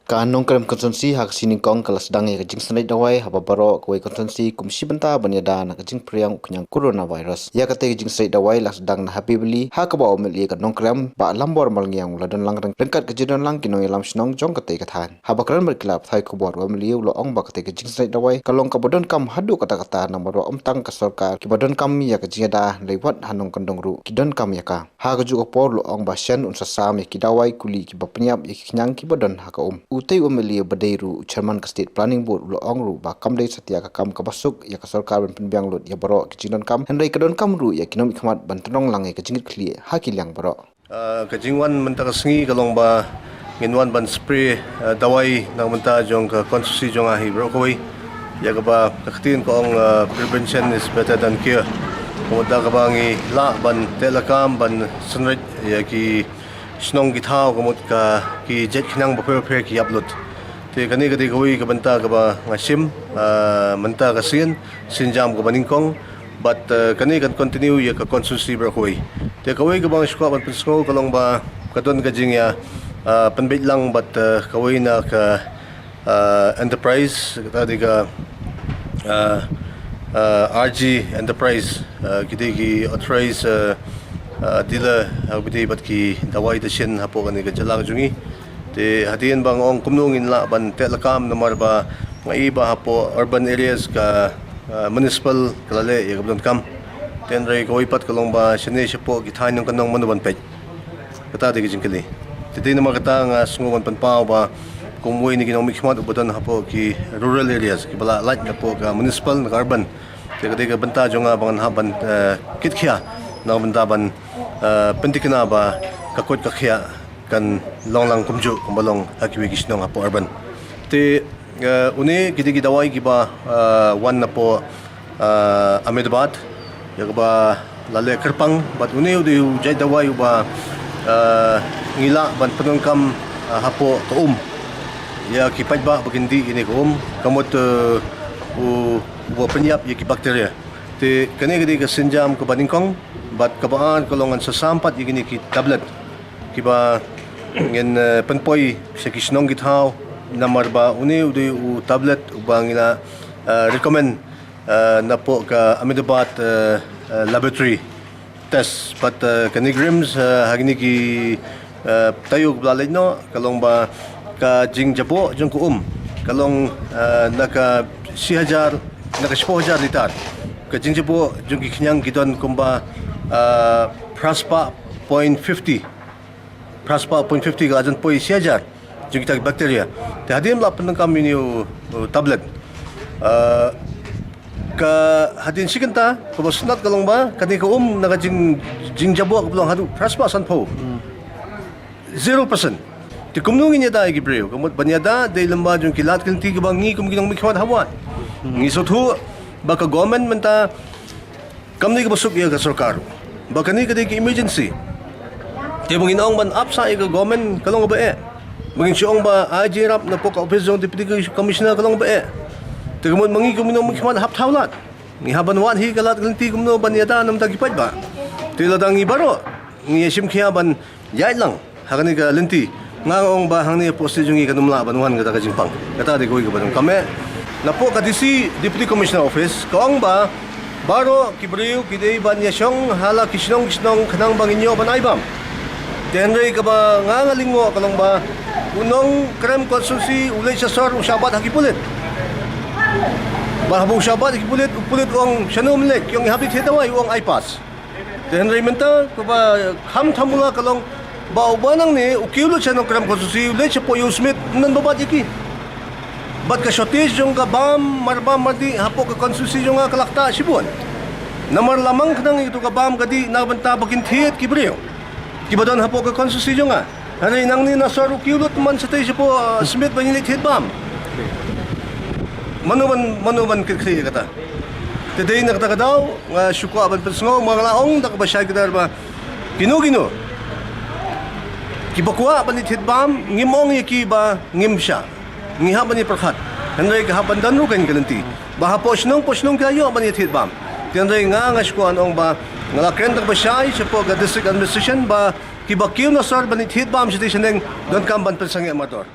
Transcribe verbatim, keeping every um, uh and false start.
Ka Nongkrem Constituency ha ka sngi Nyngkong ka la sdang ïa ka jingsynreit dawai haba baroh kawei ka constituency kum shi bynta ban ïada na ka jingpyrshang u khñiang coronavirus. Ïa katei ka jingsynreit dawai la sdang na Happy Valley ha kaba u M L A ka Nongkrem Bah Lambor Malngiang u la don lang ryngkat ka jingdon lang ki nongïalam shnong jong katei ka thaiñ. Haba kren bad ki lad pathai khubor u M L A u la ong ba katei ka jingsynreit dawai ka long kaba donkam haduh katta katta namar ba ym tang ka sorkar kiba donkam ïa ka jingïada hynrei wat ha nongkyndong ruh ki donkam ïa ka. Ha kajuh ka por u la ong ba shen un sa sam ïa ki dawai kuli kiba pynïap ïa ki khñiang kiba don ha ka um. Utei u M L A uba dei ruh u chairman ka State Planning Board u la ong ruh ba kam dei satia ka kam kaba suk ïa ka sorkar ban pynbiang lut ïa baroh ki jingdonkam hynrei ka donkam ruh ïa ki nongmihkhmat ban tynrong lang ïa ka jingkitkhlieh ha ki liang baroh. Ah, ka jingwan mynta ka sngi ka long ba ngin wan ban spray, ah, dawai na ka bynta jong ka constituency jong nga hi baroh kawei. Ïa kaba ka ktien ka ong, ah, prevention is better than cure. Ka mut da kaba ngi lah ban teh lakam ban synreit ïa ki shnong ki thaw ka mut ka ki jait khñiang bapher bapher ki ïap lut. Te kane ka dei kawei ka bynta kaba nga shim, ah, mynta ka sien, sienjam kaba nyngkong. Bad, eh, kane kan continue ïa ka constituency baroh kawei. Te kawei kaba nga shu kwah ban pynsngew ka long ba ka don ka jingïa, eh, pynbeit lang bad, eh, kawei na ka, eh, enterprise, kata dei ka, eh, eh, R G Enterprise, eh, ki dei ki authorized, eh, eh, dealer, eh, ki dei bad ki dawai dashin hapoh kane ka jylla ka jong ngi. Te hadien ba nga ong kumno ngin lah ban teh lakam namar ba nga i ba hapoh urban areas ka, ah, municipal ka la leh ïa kaba donkam. Te hynrei kawei pat ka long ba shane shapoh ki thaiñ nongkyndong mano ban peit. Kata dei ka jingkylli. Te dei namar kata nga sngew ban pynpaw ba kum uwei na ki nongmihkhmat uba don hapoh ki rural areas kiba la lait napoh ka municipal na ka urban. Te ka dei ka bynta jong nga ba ngan hap ban, eh, kitkhia na ka bynta ban, eh, pynthikna ba ka koit ka khiah kan long lang kumjuh kumba long ha kiwei ki shnong hapoh urban. Te, eh, une ki dei ki dawai kiba, eh, wan napoh, eh, Ahmedabad ïa kaba la leh kyrpang bad une u dei u jait dawai uba, eh, ngi lah ban pyndonkam, eh, hapoh ka um ïa ki paidbah ba kin dih ïa kane ka um ka mut, eh, u uba pynïap ïa ki bakteria. Te kane ka dei ka sienjam kaba nyngkong bad kaba ar ka long ngan sa sam pat ïa kine ki tablet kiba ngin, eh, pynpoi sha ki shnong ki thaw namar ba une u dei u tablet uba ngi la, eh, recommend, eh, napoh ka Ahmedabad, eh, eh, laboratory test bad, eh, ka NEIGRIHMS, eh, ha kine ki, eh, taïew ba la leit noh ka long ba ka jingjaboh jong ka um ka long, eh, na ka shi hajar na ka shiphew hajar litar. Ka jingjaboh jong ki khñiang ki don kumba, eh, phra spah point fifty. Phra spah point fifty ka la jan poi shi hajar jong kita ki bakteria. Te hadien ba la pyndonkam ïa une u, u tablet, eh, ka hadien shi kynta kaba sngewtynnat ka long ba kane ka um na ka jing, jingjaboh kaba long haduh phra spah sanphew. Zero percent. Te kumno ngin ïada ïa ki briew ka mut ban ïada dei lyngba jong ki lad ki lynti kiba ngi kum ki nongmihkhmat hap wad. Ngi sngewthuh ba ka government mynta kam dei kaba suk ïa ka sorkar ba kane ka dei ka emergency. Te ba ngin ong ban ap sah ïa ka government ka long kaba eh. Ba ngin shu ong ba ai jingïarap napoh ka office jong Deputy Commissioner ka long kaba eh. Te ka mut ma ngi kum ki nongmihkhmat hap thaw lad. Ngi hap ban wad hi ka lad ka lynti kumno ban ïada na ka bynta ki paidbah. Te lada ngi baroh ngi ïashim khia ban ïaid lang ha kane ka lynti, nga ong ba hangne hapoh state jong ngi kan ym lah ban wan kata ka jingpang. Kata dei kawei kaba donkam eh. Napoh ka D C, Deputy Commissioner Office, ka ong ba baroh ki briew ki dei ban ïashong ha la ki shnong ki shnong khnang ba ngin ïoh ban ai bam. Te hynrei kaba nga nga lyngngoh ka long ba u Nongkrem constituency u leit sha sor u shah bat ha ki pulit. Bad haba u shah bat ha ki pulit, u pulit u ong shano me leit, ki ong ngi hap thied dawai, u ong ai pass. Te hynrei mynta kaba kham thamula ka long ba uba nangne u kiew lut sha Nongkrem constituency u leit shapoh ïa u Smit, ym don ba bat ïa ki. Bad ka shortage jong ka bam, mar bam mar dih hapoh ka constituency jong nga ka la ktah shibun. Namar la mang khnang ïa katu ka bam ka dih na ka bynta ba kin thied ki briew kiba don hapoh ka constituency jong nga. Hynrei nangne na sor u kiew lut man shatei shapoh, uh, Smit ba ngin leit thied bam. Mano ban, mano ban kit khlieh ïa kata? Te dei na kata ka daw nga shu kwah ban pynsngew, ma nga la ong da kaba shai kdar ba kino kino kiba kwah ban ïa thied bam ngim ong ïa ki ba ngim shah. Ngi hap ban ïa pyrkhat. Hynrei ka hap ban don ruh kane ka lynti ba hapoh shnong poh shnong ki la ïoh ban ïa thied bam. Te hynrei nga nga shu kwah ban ong ba nga la kren da kaba shai shapoh ka district administration ba kiba kiew na sor ban ïa thied bam shatei shaneng donkam ban pynsangeh mardor.